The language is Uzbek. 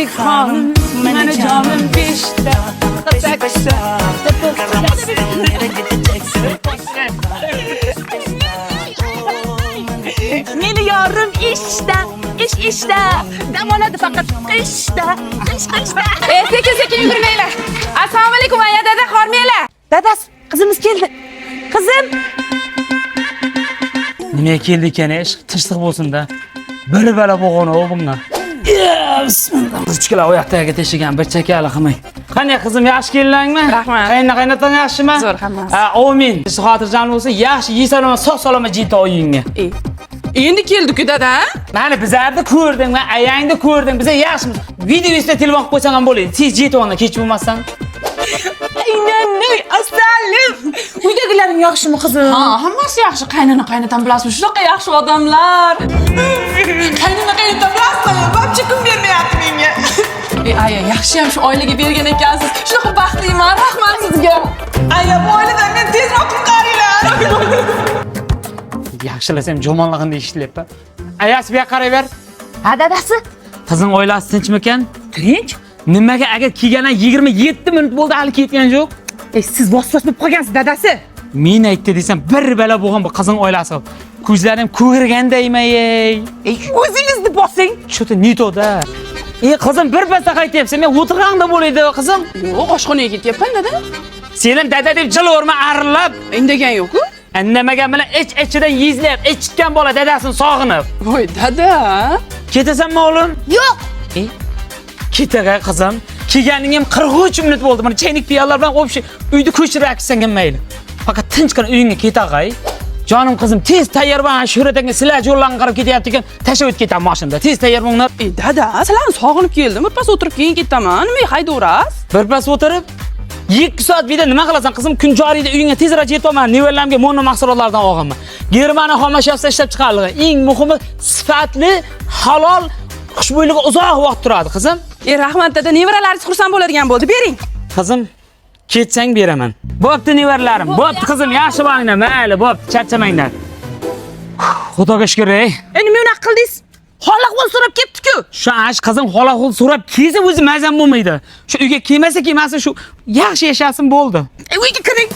Nazik xonim, mani jonim 5ta, 8ta. Nereye gideceksin? Meni yorim ishda, ish ishda. Dam oladi faqat qishda, qish qishda. E, sekin sekin yugurmanglar. Assalomu alaykum aya dada, hormanglar. Dadasi, qizimiz keldi. Qizim, Nimaga keldi ekan, ish tinchlik bo'lsin-da. Bir balo bo'lgan o bunga. Bismillah. Ruchkalar o yoqdagiga teshigan bir chakali qilmay. Qani qizim, yaxshi keldingmi? Rahmat. Qayna qaynotang yaxshimi? Zo'r, hammasi. Ha, amin. Xotirjam bo'lsin, yaxshi yeysan, sog' salomat jeta uyingga. E, endi keldi-ku dada. Mana bizlarni ko'rding, man ayangni ko'rding, biza yaxshimiz. Video ustida telefon qilib qo'ysang ham bo'ladi. Tez jetib olma, kech bo'lmasdan. aynanay asalim. Uydagilaring yaxshimi qizim? Ha, hammasi yaxshi. Qaynona qaynotam bilasizmi, shunaqa yaxshi odamlar. Qaynona qaynotam bilasizmi, вообще kun bermayapti menga. E, aya, yaxshi ham shu oilaga bergan ekansiz. Shunaqa baxtliman, rahmat sizga. Aya, bu oiladan meni tezroq qutqaringlar. Yaxshilasam yomonlig'ini eshitilyapti. Ayasi bu yoqqa qarayver. Ha, dadasi. Qizing oilasi tinchmikan? Tinch. Nimaga agar kelgandan 27 minut bo'ldi, hali ketgan yo'q? E, siz vos-vos bo'lib qolgansiz, dadasi. Men aytdi desam, bir balo bo'lgan bu qizing oilasi. Ko'zlarim ko'rgandaymi ey? E, o'zingizni bosing. Что-то не то da. E qizim, bir pasda qaytyapsan, men o'tirganda bo'ladi qizim. Yo'q, oshxonaga ketyapman dada. Sen ham dada deb jilaverma arillab. Indagan yo'q-ku. Indamagan bilan ich-ichidan yezlab, ichitgan bola dadasini sog'inib. Voy dada. Ketasanmi o'g'lim? Yo'q. E, ketaga qizim. Kelganing ham 43 minut bo'ldi. Mana chaynik piyolar bilan общий uyni ko'chirib aksang ham mayli. Faqat tinchgina uyingga ketag'ay. Jonim qizim, tez tayyor bo'l, Shuhrat aka sizlar yo'llarni qarab ketyapti ekan, tashlab o'tib ketaman mashinada. Tez tayyor bo'linglar. E dada, sizlarni sog'inib keldim. Bir pas o'tirib keyin ketaman. Nimaga haydayverasiz? Bir pas o'tirib 2 soat bu yerda nima qilasan qizim? Kun joriyda uyingga tezroq yetaman. Nevaralarimga mono mahsulotlardan olganman. Germaniya xomashyosi ishlab chiqarilgan. Eng muhimi sifatli, halol, xushbo'yligi uzoq vaqt turadi qizim. E rahmat dada, nevaralaringiz xursand bo'ladigan bo'ldi. Bering. Qizim, ketsang beraman. Bo'pti nevaralarim, bo'pti qizim, yaxshi bo'linglar, mayli, bo'pti, charchamanglar. Xudoga shukr, ey. E, nima unaqa qildingiz? Hol ahvol so'rab ketdi-ku. Shu ash qizim hol ahvol so'rab kelsa o'zi mazam bo'lmaydi. Shu uyga kelmasa kelmasin, shu yaxshi yashasin bo'ldi. E, uyga kiring.